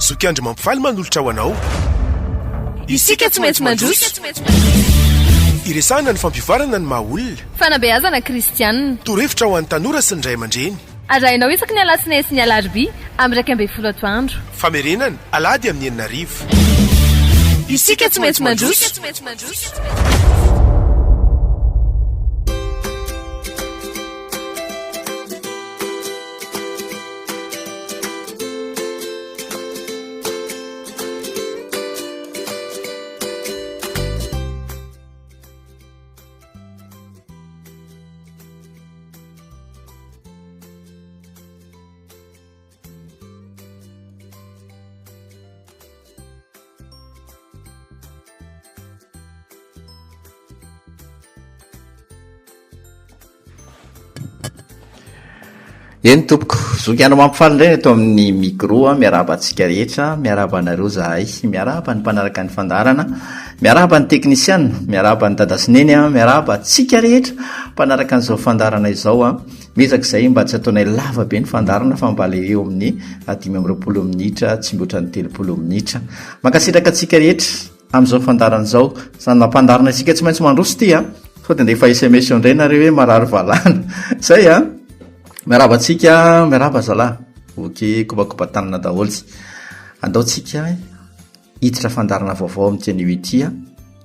Zokiandry mampifaly manolotra ho anao. Isika tsy maintsy mandroso. Iresahana ny fampivoarana ny maha olona. Fanabeazana kristianina. Torohevitra ho an'ny tanora sy ny ray aman-dreny. Arahinao isaky ny alatsinainy sy ny alarobia amin'ny 11 atoandro. Famerenana, alahady amin'ny 6000. Isika tsy maintsy mandroso. Eny tompoko, zoky andro mampifaly indray ny eto amin'ny micro a, miarahaba antsika rehetra, miarahaba anareo zahay, miarahaba ny mpanaraka ny fandaharana, miarahaba ny teknisiana, miarahaba ny dada sy neny a, miarahaba antsika rehetra mpanaraka an'izao fandaharana izao a. Miezaka izay mba tsy ataonay lava be ny fandaharana fa mba le eo amin'ny 25 minitra tsy mihoatra ny 30 minitra. Mankasitraka antsika rehetra. Amin'izao fandaharana izao. Izany nampandaharana isika tsy maintsy mandroso ity a. Sao dia andefa SMS eo indray nareo hoe marary valana. Zay a. Miarahaba antsika, miarahaba zalahy. Ok, kobakoba tanana daholo. Andao tsika hiditra fandaharana vaovao amin'ity anio ity a.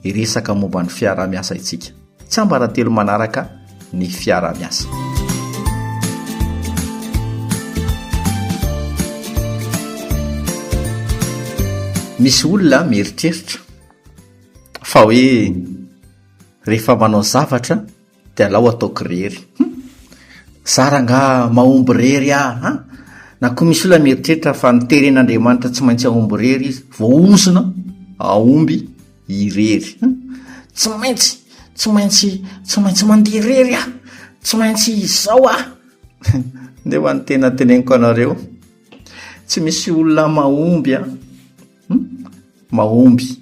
Hiresaka momba ny fiaraha-miasa isika. Tsiambaratelo manaraka ny fiaraha-miasa. Misy olona mieritreritra fa hoe rehefa manao zavatra dia alao ataoko irery. Hum! Za rangaha mahomby irery aho an! Na koa misy olona mieritreritra fa noteren'Andriamanitra tsy maintsy hahomby irery izy, voaozona hahomby irery. Tsy maintsy, tsy maintsy, tsy maintsy mandeha irery aho, tsy maintsy izao aho. Ndeha ny tena teneniko anareo, tsy misy olona mahomby an, hmm? mahomby,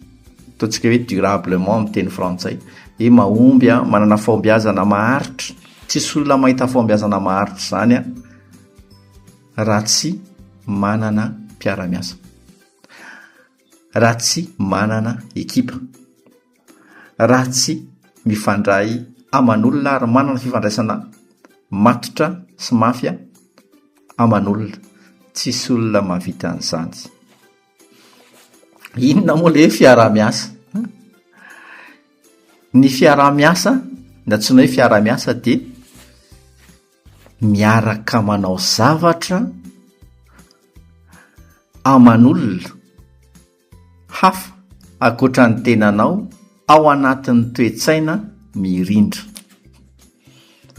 ataontsika hoe durablement amin'ny teny frantsay, hoe mahomby an, manana fahombiazana maharitra, tsisy olona mahita fahombiazana maharitra izany an, raha tsy manana mpiara-miasa. Raha tsy manana ekipa, raha tsy mifandray aman'olona ary manana fifandraisana matotra sy mafy aman'olona, tsisy olona mahavita an'izany. Inona moa ilay hoe fiaraha-miasa? Ny fiaraha-miasa, ny antsoina hoe fiaraha-miasa dia miaraka manao zavatra aman'olona hafa ankoatra ny tenanao ao anatin'ny toe-tsaina mirindra.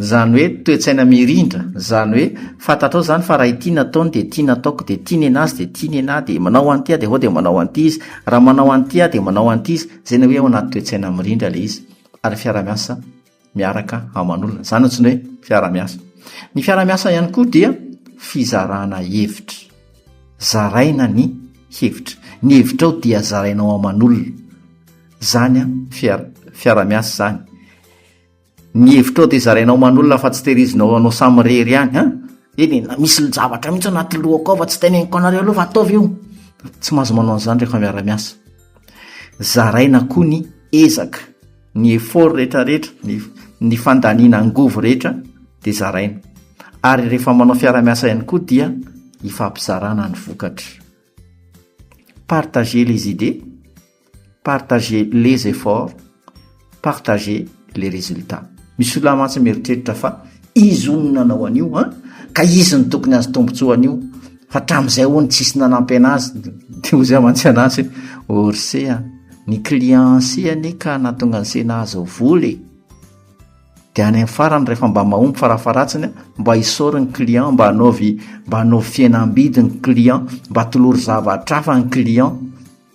Izany hoe toe-tsaina mirindra, izany hoe fantatrao izany fa raha ity nataony dia ity nataoko, dia ity nenazy dia ity nenahy, dia manao an'ity aho dia avy eo dia manao an'ity izy, raha manao an'ity aho dia manao an'ity izy, izay ny hoe ao anaty toe-tsaina mirindra ilay izy ary fiaraha-miasa miaraka aman'olona. Izany no antsoina hoe fiaraha-miasa. Ny fiaraha-miasa ihany koa dia fizarana hevitra. Zaraina ny hevitra. Ny hevitrao dia zarainao aman'olona. Izany an, fiaraha-miasa izany. Ny hevitrao dia zarainao aman'olona fa tsy tehirizinao anao samirery ihany an. Eny e, na misy zavatra mihitsy anaty lohako ao fa tsy teneniko anareo aloha fa ataovy io. Tsy mahazo manao an'izany rehefa miara-miasa. Zaraina koa ny ezaka. Ny effort rehetra rehetra, ny ny fandaniana angovo rehetra dia zaraina. Ary rehefa manao fiara-miasa ihany koa dia ifampizarana ny vokatra. Partager les idées, partager les efforts, partager les résultats. Misy olona mantsy mieritreritra fa izy hono nanao an'io an, ka izy no tokony azo tombontsoa an'io, fa hatramin'izay hono tsisy nanampy anazy, dia hoy za mantsy anazy hoe orse a, Ny client se anie ka nahatonga an'i se nahazo vola e! Dia any amin'ny farany rehefa mba mahomby farafaharatsiny mba isaory ny client, mba anaovy mba anaovy fihenam-bidy ny client, mba atolory zavatra hafa ny client.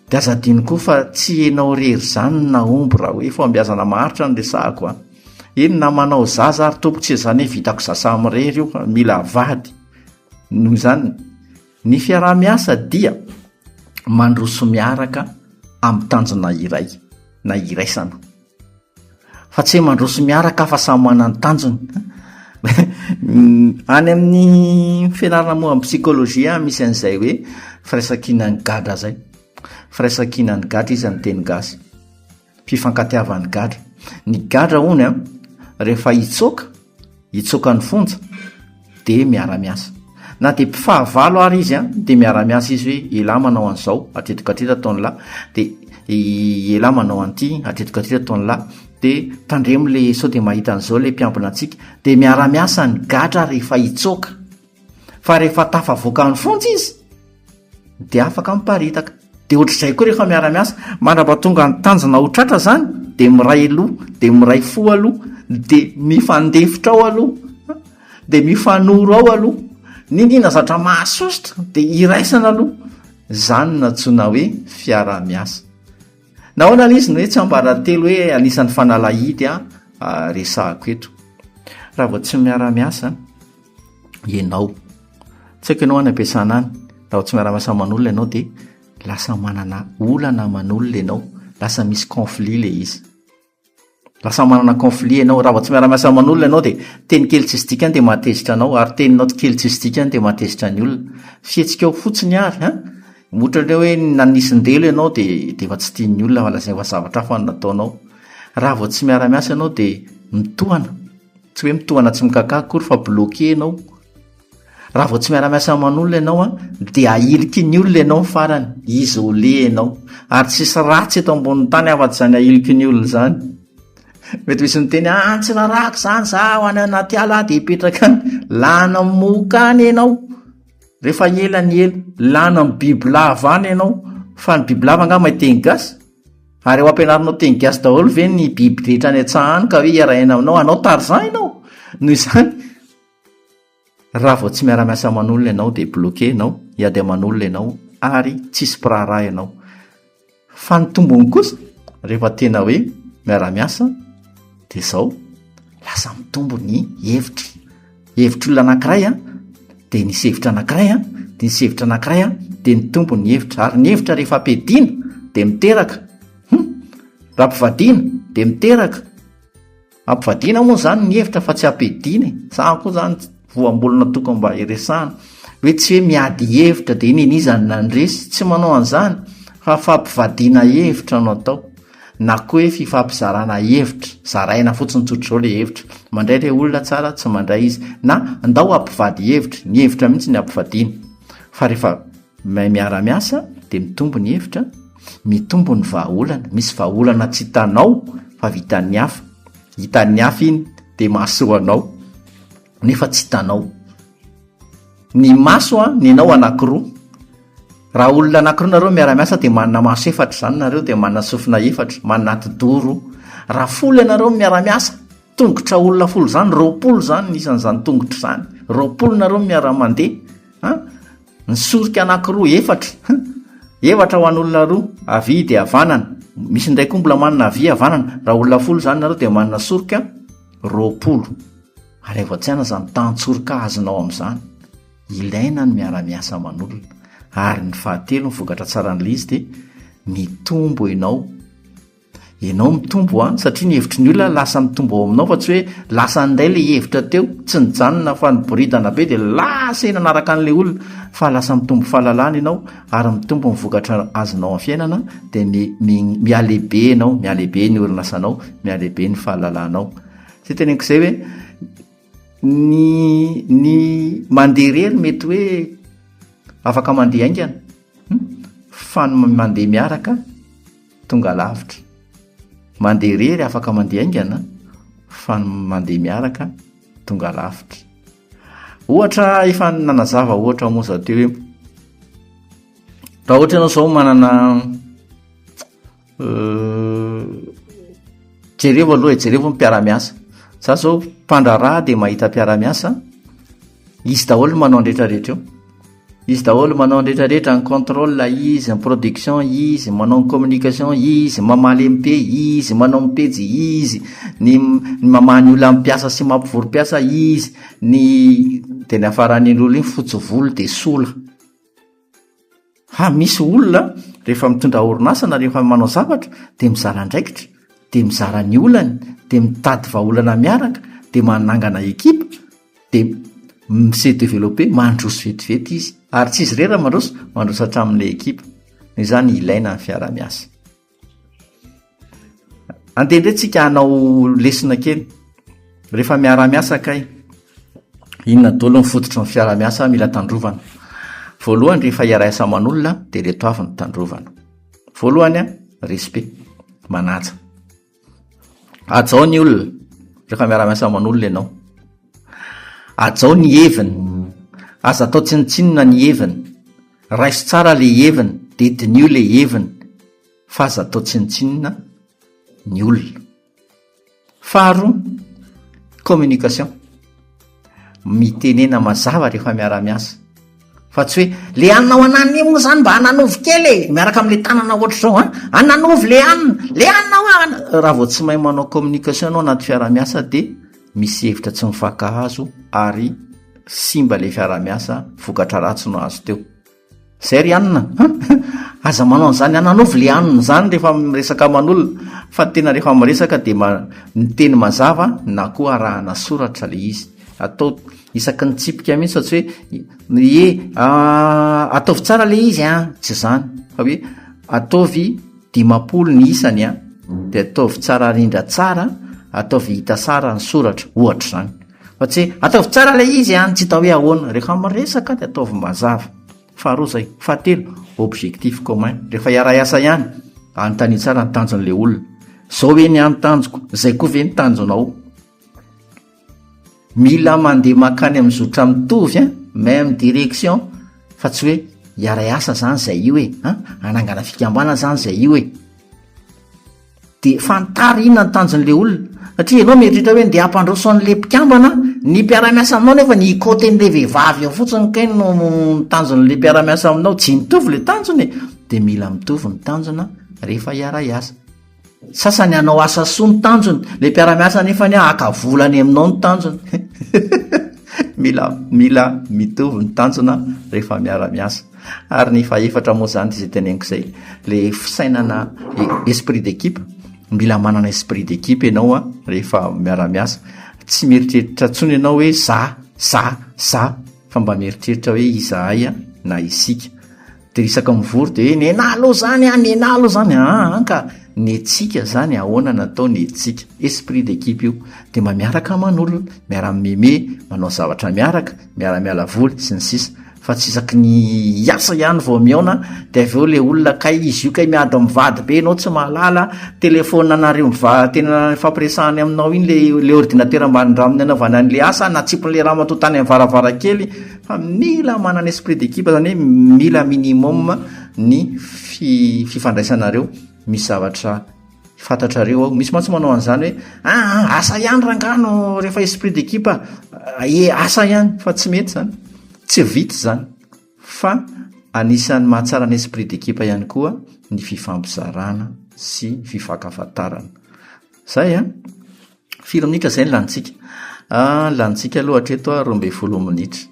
Dia aza adino koa fa tsy ianao irery izany no nahomby raha hoe fahombiazana maharitra no resahako a! Eny na manao zaza ary tompoko tsy izany hoe vitako za samirery io fa mila vady. Noho izany Ny fiaraha-miasa dia mandroso miaraka amin'ny tanjona iray na iraisana. Fa tsy hoe mandroso miaraka fa samy manana ny tanjony. Any amin'ny fianarana momba ny psychologie misy an'izay hoe. Firaisankinan'ny gadra zay. Firaisankinan'ny gadra izy amin'ny teny gasy. Fifankatiavan'ny gadra. Ny gadra hono an, rehefa hitsoaka, hitsoaka ny fonja, dia miara-miasa. Na dia mpifahavalo ary izy an, dia miara-miasa izy hoe elah manao an'izao, hatreto ka hatreto ataon'lah, dia elah manao an'ity, hatreto ka hatreto ataon'lah, dia tandremo le sao dia mahita an'izao le mpiambina antsika, dia miara-miasa ny gadra rehefa hitsoaka. Fa rehefa tafavoaka ny fonja izy, dia afaka miparitaka. Dia ohatr'izay koa rehefa miara-miasa, mandrapatonga ny tanjona ho tratra izany, dia miray loha, dia miray fo aloha, dia mifandefitra ao aloha, dia mifanoro ao aloha, n'inon'inona zavatra mahasosotra dia iraisana aloha. Izany no antsoina hoe fiaraha-miasa. Nahoana ilay izy no hoe tsiambaratelo hoe anisan'ny fanalahidy resahako eto? Raha vao tsy miara-miasa ianao, tsy haiko ianao any am-piasana any, raha vao tsy miara-miasa aman'olona ianao dia lasa manana olana aman'olona ianao, lasa misy conflit ilay izy. Lasa manana conflit ianao, raha vao tsy miara-miasa aman'olona ianao dia teny kely tsisy dikany dia mahatezitra anao ary teninao kely tsisy dikany dia mahatezitra ny olona. Fihetsikao fotsiny ary an, ohatran'ny hoe nanisindelo ianao dia dia efa tsy tian'ny olona fa lazainy fa zavatra hafa no nataonao. Raha vao tsy miara-miasa ianao dia mitohana, tsy hoe mitohana tsy mikakà akory fa bloqué ianao. Raha vao tsy miara-miasa aman'olona ianao an, dia ahiliky ny olona ianao ny farany, isolé ianao. Ary tsisy ratsy eto ambonin'ny tany afa-tsy izany ahiliky ny olona izany. Mety misy miteny, ah tsy rarahako izany, za ho any anaty ala aho dia hipetraka any. Lany moka any ianao. Rehefa ela ny ela, lany amin'ny bibilava any ianao. Fa ny bibilava angaha mahay teny gasy? Ary ho ampianarinao teny gasy daholo ve ny biby rehetra any an-tsaha any ka hoe hiara-hiaina aminao? Hanao Tarzan ianao? Noho izany, Raha vao tsy miara-miasa aman'olona ianao dia bloqué ianao, hiady aman'olona ianao ary tsisy mpiraharaha ianao. Fa ny tombony kosa rehefa tena hoe miara-miasa dia izao, lasa mitombo ny hevitra. Hevitr'olona anankiray an, dia nisy hevitra anankiray an, dia nisy hevitra anankiray an, dia nitombo ny hevitra. Ary ny hevitra rehefa ampiadiana dia miteraka. Hum! Raha ampivadiana dia miteraka. Ampivadiana moa izany ny hevitra fa tsy ampiadiana e! Za koa zany voambolana tokony mba hiresahana hoe tsy hoe miady hevitra dia iny iza no nandresy, tsy manao an'izany fa fampivadiana hevitra no atao na koa hoe fifampizarana hevitra, zaraina fotsiny tsotr'izao le hevitra, mandray le olona tsara tsy mandray izy na ndao hampivady hevitra, ny hevitra mihitsy ny ampivadiana fa rehefa Mahay miara-miasa dia mitombo ny hevitra, mitombo ny vahaolana. Misy vahaolana tsy hitanao fa vitan'ny hafa. Hitan'ny hafa iny dia mahasoa anao nefa tsy hitanao. Ny maso an, ny anao anankiroa. Raha olona anankiroa nareo miara-miasa dia manana maso efatra izany nareo dia manana sofina efatra, manana atidoha roa. Raha folo ianareo miara-miasa, tongotra olona folo izany, 20 izany ny isan'izany tongotra izany. 20 nareo miara-mandeha an. Ny sorika anankiroa, efatra, efatra ho an'olona roa, havia dia havanana. Misy indray koa mbola manana havia havanana. Raha olona folo izany nareo dia manana sorika 20. Alaivo an-tsaina izany tantsoroka azonao amin'izany. Ilaina ny miara-miasa aman'olona. Ary ny fahatelo, ny vokatra tsaran'ilay izy dia mitombo ianao. Ianao mitombo an, satria ny hevitry ny olona lasa mitombo ao aminao fa tsy hoe lasa indray ilay hevitra teo, tsy nijanona fa niboridana be dia lasa eny nanaraka an'ilay olona fa lasa mitombo fahalalana ianao ary mitombo ny vokatra azonao amin'ny fiainana dia mihalehibe ianao, mihalehibe ny orinasanao, mihalehibe ny fahalalanao. Izay teneniko izay hoe ny ny mandeha irery mety hoe afaka mandeha haingana fa ny mandeha miaraka Tonga lavitra. Mandeha irery afaka mandeha haingana fa ny mandeha miaraka tonga lavitra. Ohatra efa nanazava ohatra moa za teo hoe raha ohatra ianao zao manana euh, jerevo aloha e, jerevo ny mpiara-miasa. Za zao mpandraharaha dia mahita mpiara-miasa, izy daholo manao ny rehetrarehetra eo. Izy daholo manao ny rehetra rehetra, ny contrôle izy, ny production izy, manao ny communication izy, mamaly MP izy, manao ny pejy izy, ny ny mamaha ny olan'ny mpiasa sy mampivory mpiasa izy, ny dia ny hafaran'iny olona iny fotsy volo dia sola. Ha misy olona rehefa mitondra orinasa na rehefa manao zavatra dia mizara andraikitra, dia mizara ny olany, dia mitady vahaolana miaraka, dia manangana ekipa, dia. Mi-se développer, mandroso vetivety izy. Ary tsy izy irery no mandroso, mandroso hatramin'ilay ekipa. Noho izany ilaina ny fiaraha-miasa. Andeha indray tsika hanao lesona kely. Rehefa miara-miasa kay, inona daholo ny fototry ny fiara-miasa mila tandrovana? Voalohany rehefa hiara-hiasa aman'olona dia ireto avy ny tandrovana. Voalohany a, respect, manaja. Hajao ny olona rehefa miara-miasa aman'olona ianao. Hajao ny heviny. Aza atao tsinontsinona ny heviny. Raiso tsara le heviny dia diniho le heviny fa aza atao tsinontsinona ny olona. Faharoa, communication. Mitenena mazava rehefa miara-miasa. Fa tsy hoe, le anona ao ananona iny moa zany mba ananovy kely e, miaraka am'le tanana ohatr'izao an, ananovy le anona, le anona hoa an-. Raha vao tsy mahay manao communication ianao anaty fiaraha-miasa dia misy hevitra tsy mifankahazo ary simba le fiaraha-miasa, vokatra ratsy no azo teo. Zay ry anona an! Aza manao an'izany, ananaovy le anona izany rehefa miresaka aman'olona, fa tena rehefa miresaka dia miteny mazava na koa arahana soratra le izy. Atao isaky ny tsipika mihitsy fa tsy hoe ie ataovy tsara le izy an, tsy izany fa hoe ataovy 50 ny isany an, dia ataovy tsara rindra tsara, ataovy hita tsara ny soratra, ohatra izany. Fa tsy hoe ataovy tsara ilay izy an, tsy hita hoe ahoana. Rehefa miresaka dia ataovy mazava. Faharoa izay. Fahatelo, objectif commun. Rehefa hiara-hiasa ihany, anontanio tsara ny tanjon'ilay olona. Izao ve ny ahy ny tanjoko? Izay koa ve ny tanjonao? Mila mandeha mankany amin'ny zotra mitovy an, même direction, fa tsy hoe hiara-hiasa zany izay io e, an, hanangana fikambanana zany izay io e. Dia fantaro inona ny tanjon'ilay olona, satria ianao mieritreritra hoe ndeha hampandroso an'ilay mpikambana, ny mpiara-miasa aminao nefa ny hikaoten'ilay vehivavy eo fotsiny kay no tanjon'ilay mpiara-miasa aminao, tsy mitovy ilay tanjona e, dia mila mitovy ny tanjona rehefa hiara-hiasa. Sasany hanao asa soa ny tanjony, le mpiara-miasa nefa ny haka vola any aminao ny tanjony. Mila mila mitovy ny tanjona rehefa miara-miasa. Ary ny fahefatra moa izany dia izay teneniko izay, le fisainana esprit d'équipe, mila manana esprit d'équipe ianao a rehefa miara-miasa. Tsy mieritreritra intsony ianao hoe za, za, za, fa mba mieritreritra hoe izahay na isika. Dia isaka mivory dia hoe nenah aloha zany an, nenah aloha zany an, ka netsika zany ahoana natao netsika. Esprit d'équipe io. Dia mba miaraka aman'olona, miara-mimeme, manao zavatra miaraka, miara-miala voly, sy ny sisa. Fa tsy isaky ny hiasa ihany vao mihaona dia avy eo le olona kay izy io kay miady mivady be ianao tsy mahalala, telephone anareo miva- tena ifampiresahany aminao iny le le ordinateur mba nindraminy anaovana an'le asa, natsipin'le ramatoa tany amin'ny varavarankely. Fa mila manana esprit d'équipe zany hoe mila minimum ny fi- fifandraisanareo, misy zavatra fantatrareo ao, misy mantsy manao an'izany hoe aa asa ihany rangaha no rehefa esprit d'équipe e asa ihany fa tsy mety zany, tsy vita izany fa anisan'ny mahatsara ny esprit d'équipe ihany koa ny fifampizarana sy fifankafantarana. Zay an! Firy minitra izay ny lanintsika? Ah, ny lanintsika aloha hatreto ah, 12 minitra.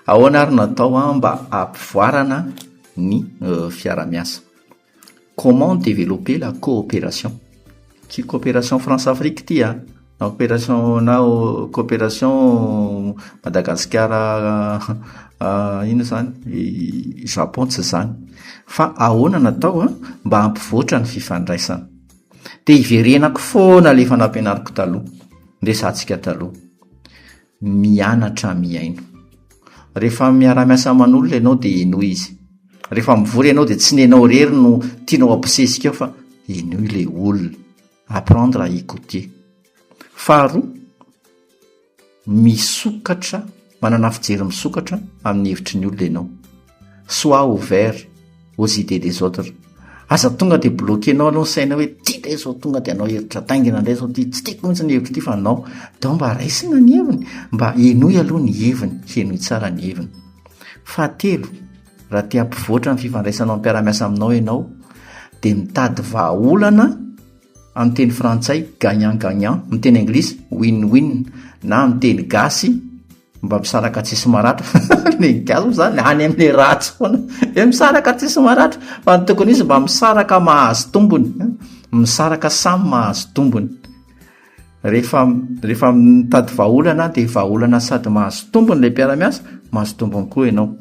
Ahoana ary no atao ah, mba hampivoarana ny euh, fiara-miasa? Comment développer la coopération? Tsy coopération France-Afrique ity ah, na coopération na oh, coopération Madagasikara ah, inona izany? Japon tsy izany. Fa ahoana no atao ah, mba hampivoatra ny fifandraisana? Dia hiverenako foana ilay efa nampianariko taloha, niresahantsika taloha. Mianatra mihaino. Rehefa miara-miasa aman'olona ianao dia henoy izy. Rehefa mivory ianao dia tsy ny anao irery no tianao habosesika eo fa henoy ilay olona. Apprendre à écouter. Faharoa, Misokatra, manana fijery misokatra amin'ny hevitry ny olona ianao. Sois ouvert aux idées des autres. Aza tonga dia bloquer-nao aloha ny saina hoe ty indray izao tonga dia hanao hevitra taingina indray izao ty, tsy tiako mihitsy ny hevitra ity fa nao. Dao mba raisina ny heviny, mba henoy aloha ny heviny, henoy tsara ny heviny. Fahatelo, raha te hampivoatra ny fifandraisanao amin'ny mpiara-miasa aminao ianao dia mitady vahaolana Amin'ny teny frantsay, gagnant-gagnant, amin'ny teny anglisy, win-win, na amin'ny teny gasy, mba misaraka tsisy maratra, ny gasy moa zany any amin'ny ratsy foana, hoe misaraka tsisy maratra, fa ny tokony izy mba misaraka mahazo tombony, misaraka samy mahazo tombony. Rehefa rehefa mitady vahaolana dia vahaolana sady mahazo tombony ilay mpiara-miasa, mahazo tombony koa ianao.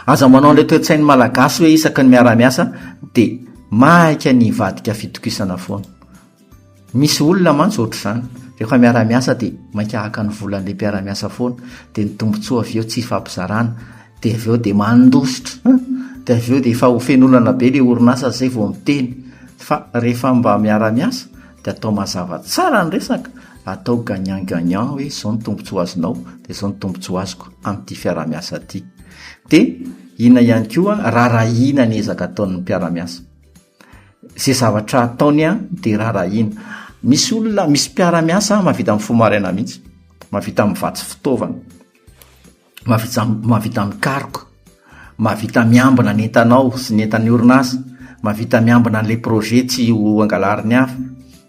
Aza manao an'ilay toe-tsain'ny Malagasy hoe isaky ny miara-miasa dia maika ny hivadika fitokisana foana. Misy olona mantsy ohatr'izany, rehefa miara-miasa dia mainka haka ny volan'ilay mpiara-miasa foana, dia ny tombontsoa avy eo tsy ifampizarana, dia avy eo dia mandositra an! dia avy eo dia efa ho feno olana be ilay orinasa izay vao miteny. Fa rehefa mba miara-miasa dia atao mazava tsara ny resaka, atao gagnant gagnant hoe izao ny tombontsoa azonao dia izao ny tombontsoa azoko amin'ity fiaraha-miasa ity. Dia inona ihany koa, rarahiana ny ezaka ataon'ny mpiara-miasa. Izay zavatra ataony dia rarahiana. Misy olona, misy mpiara-miasa mahavita mifoha maraina mihitsy, mahavita mivatsy fitaovana, mahavita mahavita mikaroka, mahavita miambina ny entanao sy ny entan'ny orinasa, mahavita miambina an'ilay projet tsy ho angalarin'ny hafa,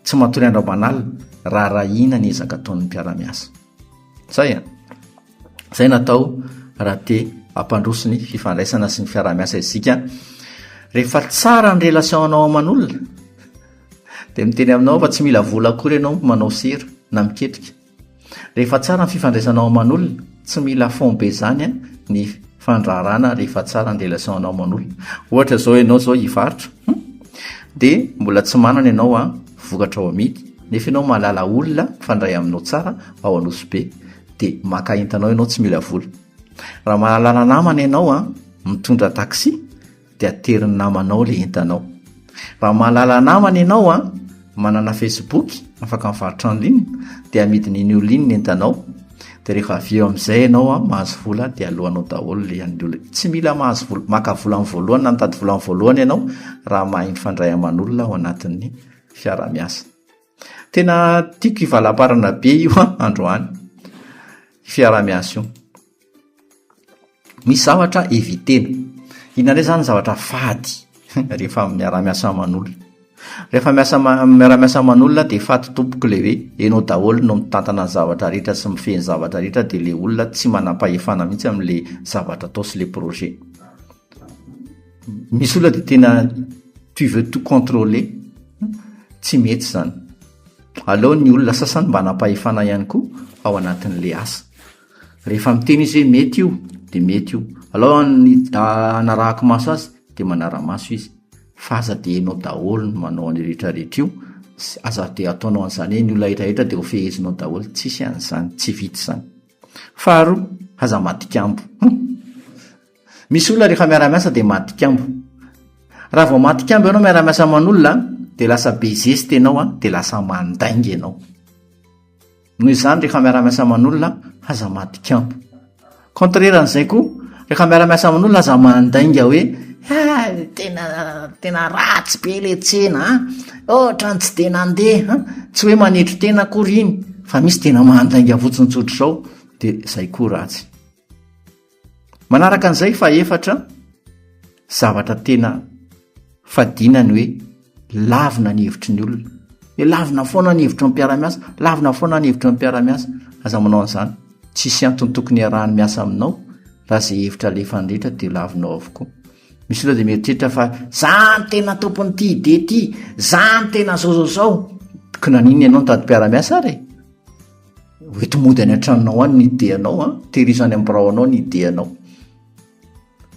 tsy matory andro aman'alina, rarahiana ny ezaka ataon'ny mpiara-miasa. Zay an! Izay no atao raha te hampandroso ny fifandraisana sy ny fiaraha-miasa isika. Rehefa tsara ny relation anao aman'olona dia miteny aminao fa tsy mila vola akory ianao manao sira na miketrika. Rehefa tsara ny fifandraisanao aman'olona, tsy mila fond be izany ny fandraharana rehefa tsara ny relation anao aman'olona. Ohatra izao ianao izao hivarotra, dia mbola tsy manana ianao vokatra ho amidy, nefa ianao mahalala olona mifandray aminao tsara ao Anosibe. dia maka entana ao ianao tsy mila vola. Raha mahalala namana ianao an, mitondra taxi dia aterin'ny namanao ilay entanao. Raha mahalala namana ianao an, manana Facebook afaka mivarotra en ligne dia amidin'iny olona iny ny entanao. Dia rehefa avy eo amin'izay ianao an, mahazo vola dia aloanao daholo ilay an'ny olona. Tsy mila mahazo vola, maka vola amin'ny voalohany na mitady vola amin'ny voalohany ianao raha mahay mifandray aman'olona ao anatin'ny fiaraha-miasa. Tena tiako hivalamparana be io an, androany. Fiaraha-miasa io. Misy zavatra evitena. Inona indray izany ny zavatra fady rehefa miara-miasa aman'olona? Rehefa miasa miara-miasa aman'olona dia fady tompoko ilay hoe ianao daholo no mitantana ny zavatra rehetra sy mifehy ny zavatra rehetra dia ilay olona tsy manam-pahefana mihitsy amin'ilay zavatra atao sy ilay projet. Misy olona dia tena tu veux tout contrôler, tsy mety izany. Aleo ny olona sasany mba hanam-pahefana ihany koa ao anatin'ilay asa. Rehefa miteny izy hoe mety io dia mety io. Aleo hanarahako maso azy dia manara-maso izy. Fa aza dia ianao daholo no manao an'io rehetra rehetra io, aza dia ataonao an'izany hoe ny olona rehetra rehetra dia hofehezinao daholo, tsisy an'izany, tsy vita izany. Faharoa, aza matikambo. Misy olona rehefa miara-miasa dia matikambo. Raha vao matikambo ianao miara-miasa aman'olona dia lasa be zesta ianao dia lasa mandainga ianao. Noho izany rehefa miara-miasa aman'olona aza matikambo. Contraire an'izay koa, rehefa miara-miasa aman'olona aza mandainga hoe ah, tena tena ratsy be le tsena a, ohatran'ny tsy dia nandeha a. Tsy hoe manetry tena akory iny fa misy tena mandainga fotsiny tsotr'izao dia izay koa ratsy. Manaraka an'izay fahefatra, zavatra tena fadiana ny hoe lavina ny hevitry ny olona. Hoe lavina foana ny hevitry ny mpiara-miasa, lavina foana ny hevitry ny mpiara-miasa. Aza manao an'izany. Tsisy antony tokony hiarahany miasa aminao raha izay hevitra alefany rehetra dia lavinao avokoa. Misy olona dia mieritreritra fa za no tena tompon'ity idée ity, za no tena zao zao zao. Ko naninona ianao nitady mpiara-miasa ary e? Hoenti mody any an-tranonao any ny idée-nao an, tehirizo any amin'ny birao anao ny idée-nao.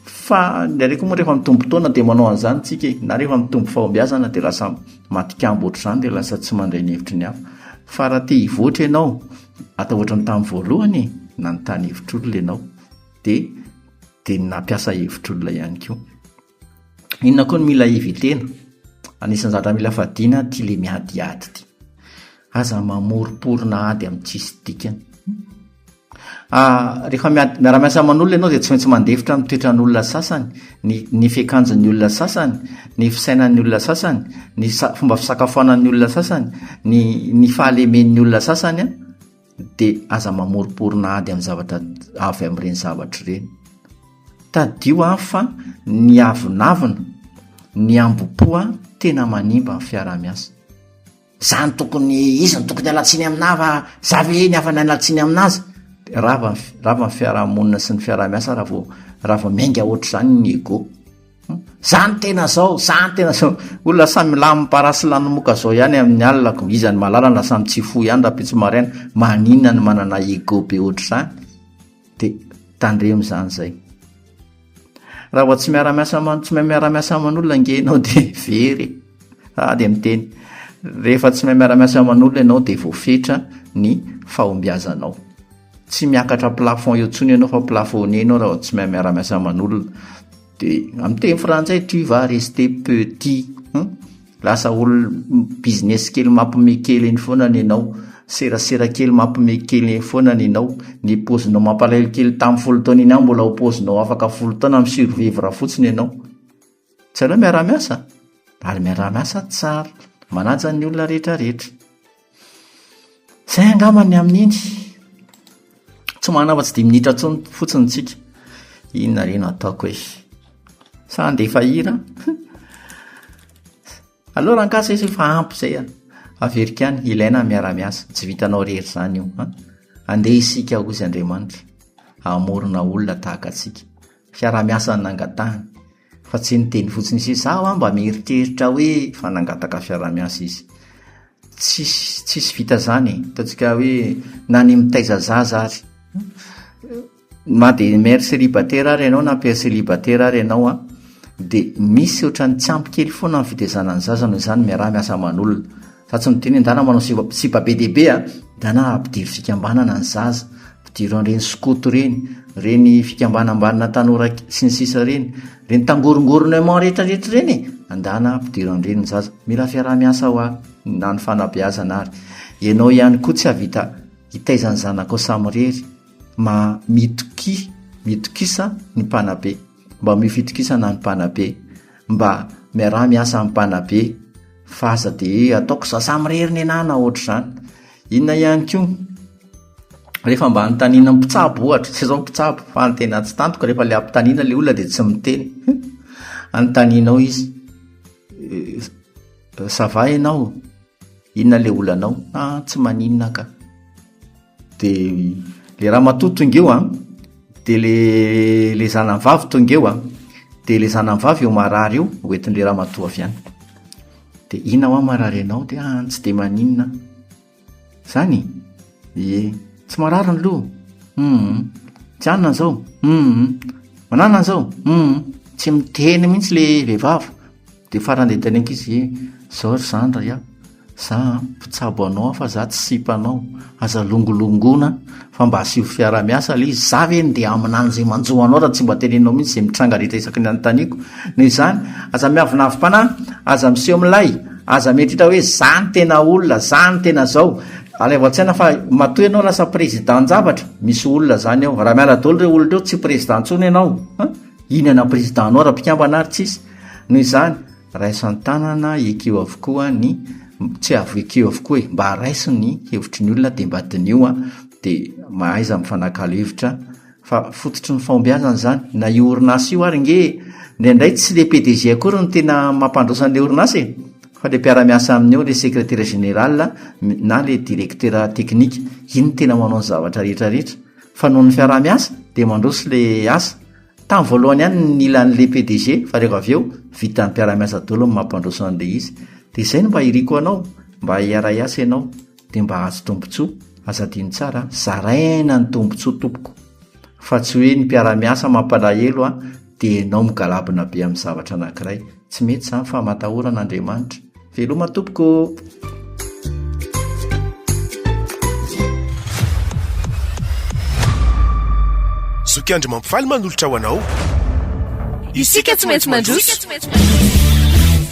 Fa indraindray koa moa rehefa mitombo taona dia manao an'izany tsika e, na rehefa mitombo fahombiazana dia lasa matikambo ohatr'izany dia lasa tsy mandray ny hevitry ny hafa. Fa raha te hivoatra ianao, atao ohatran'ny tamin'ny voalohany e, nanontany hevitr'olona ianao dia dia nampiasa hevitr'olona ihany koa. Inona koa no mila evitena? Anisan'ny zavatra mila fadiana ity le miadiady ity. Aza mamoromporona ady amin'ny tsisy dikany. Ah, rehefa miara-miasa aman'olona ianao dia tsy maintsy mandefitra amin'ny toetran'olona sasany, ny, ny fiakanjon'ny olona sasany, ny fisainan'ny olona sasany, ny fomba fisakafoanan'ny olona sasany, ny, ny fahalemen'ny olona sasany. Dia aza mamoromporona ady amin'ny zavatra avy amin'ireny zavatra ireny. Tadidio an fa ny avonavona, ny ambopo an tena manimba ny fiaraha-miasa. Za no tokony, izy no tokony hiala tsiny aminà fa za ve ny hafa niala tsiny aminazy? Rava ny, rava ny fiaraha-monina sy ny fiaraha-miasa raha vao, raha vao miainga ohatr'izany ny ego. Za no tena zao, za no tena zao. Olona samy lany parasy lany moka zao ihany amin'ny alina ko iza no mahalala na samy tsy hifoha ihany rahampitso maraina. Maninona no manana ego be ohatr'izany? Dia tandremo izany izay. Raha vao tsy miara-miasa aman- tsy mahay miara-miasa aman'olona ange ianao dia very e. Za dia miteny, rehefa tsy mahay miara-miasa aman'olona ianao dia voafetra ny fahombiazanao. Tsy miakatra plafond eo intsony ianao fa plafonné ianao raha vao tsy mahay miara-miasa aman'olona. Dia amin'ny teny frantsay tu vas rester petit hum, lasa olona business kely mampime kely eny foana ny anao, serasera kely mampime kely eny foana ny anao, ny paozinao mampalahelo kely tamin'ny folo taona iny ihany mbola ho paozinao afaka folo taona mi-survivre fotsiny ianao. Tsy aleo miara-miasa? Ary miaraha-miasa tsara, manaja ny olona rehetra rehetra. Zay angamba ny amin'iny. Tsy manana afa-tsy dimy minitra intsony fotsiny tsika. Inona re no ataoko e? Sa handefa hira? Aleo rankasa izy fa ampy izay a. Averiko ihany, ilaina ny miara-miasa. Tsy vitanao irery izany io. An? Andeha isika hozy Andriamanitra hamorona olona tahaka antsika. Fiaraha-miasa no nangatahany. Fa tsy niteny fotsiny izy hoe za hoa mba mieritreritra hoe fa nangataka fiaraha-miasa izy. Tsisy tsisy vita zany e. Ataontsika hoe na ny mitaiza zaza ary. Na dia mère célibataire ary ianao na père célibataire ary ianao an, dia misy ohatran'ny tsy ampy kely foana ny fitaizana ny zaza noho izany miaraha miasa aman'olona. Za tsy miteny hoe ndana manao sipa sipa be dia be a, ndana ampidiro fikambanana ny zaza, ampidiro an'ireny skoto ireny, ireny fikambanambanana tanora sy ny sisa ireny, ireny tangorongornement rehetra rehetra ireny e, andana ampidiro an'ireny ny zaza. Mila fiaraha-miasa hoa na ny fanabeazana ary. Ianao ihany koa tsy hahavita hitaiza ny zanakao samirery, ma mitokia, mitokisa ny mpanabe, mba omeo fitokisana ny mpanabe, mba miaraha miasa amin'ny mpanabe. Fa aza dia ataoko za samirery nenah na ohatr'izany. Inona ihany koa? Rehefa mba anontaniana mpitsabo ohatra, tsy zao mpitsabo fa ny tena tsy tantiko rehefa le ampitaniana le olona dia tsy miteny. Anontanianao izy, ça va ianao? Inona le olanao? Ah tsy maninona ka. De le ramatoa tonga eo an, de le le zanany vavy tonga eo an, de le zanany vavy eo marary eo hoentin'le ramatoa avy any. De inona hoa marary anao? De ah tsy de maninona aho. Zany? Ie. Tsy marary ny loha? Hum. Tsy anona zao? Hum. Mananana zao? Hum. Tsy miteny mihitsy le vehivavy. Dia farany dia teny ankizy hoe zao ry zandry a, za mpitsabo anao aho fa za tsy sipanao, aza longolongoana fa mba asio fiaraha-miasa ilay izy, za ve ndeha haminany izay manjo anao raha tsy mba teneninao mihitsy izay mitranga rehetra isaky ny anontaniako, noho izany aza miavonavom-panahy, aza miseho milay, aza mieritreritra hoe za no tena olona, za no tena zao, alaivo an-tsaina fa matoa ianao lasa président-javatra, misy olona zany ao, raha miala daholo ireo olona ireo tsy président intsony ianao an, inona président anao raha mpikambana ary tsisy. Noho izany, raiso an-tanana ekeo avokoa ny, tsy avy ekeo avokoa e, mba raiso ny hevitry ny olona dia mba diniho an, dia mahaiza mifanakalo hevitra fa fototry ny fahombiazana izany, na io orinasa io ary nge indraindray tsy le PDG akory no tena mampandroso an'ilay orinasa e, fa le mpiara-miasa aminy eo, le secrétaire général na le directeur technique, iny no tena manao ny zavatra rehetra rehetra, fa noho ny fiaraha-miasa dia mandroso le asa. Tamin'ny voalohany ihany ny nila an'le PDG fa rehefa avy eo vitan'ny mpiara-miasa daholo ny mampandroso an'le izy. Dia izay no mba iriko anao, mba hiara-hiasa ianao dia mba hahazo tombontsoa. Aza adino tsara an, zaraina ny tombontsoa tompoko fa tsy hoe ny mpiara-miasa mampalahelo an dia ianao migalabona be amin'ny zavatra anankiray. Tsy mety izany fa matahora an'Andriamanitra. Veloma tompoko ô! Zoky Andry Mampifaly manolotra ho anao. Isika tsy maintsy mandroso.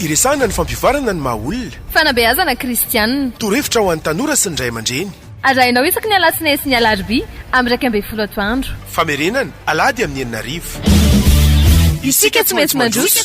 Iresahana ny fampivoarana ny maha olona. Fanabeazana kristianina. Torohevitra ho an'ny tanora sy ny ray aman-dreny. Arahinao isaky ny alatsinainy sy ny alarobia amin'ny 11 atoandro. Famerenana, alahady amin'ny 6000. Isika tsy maintsy mandroso.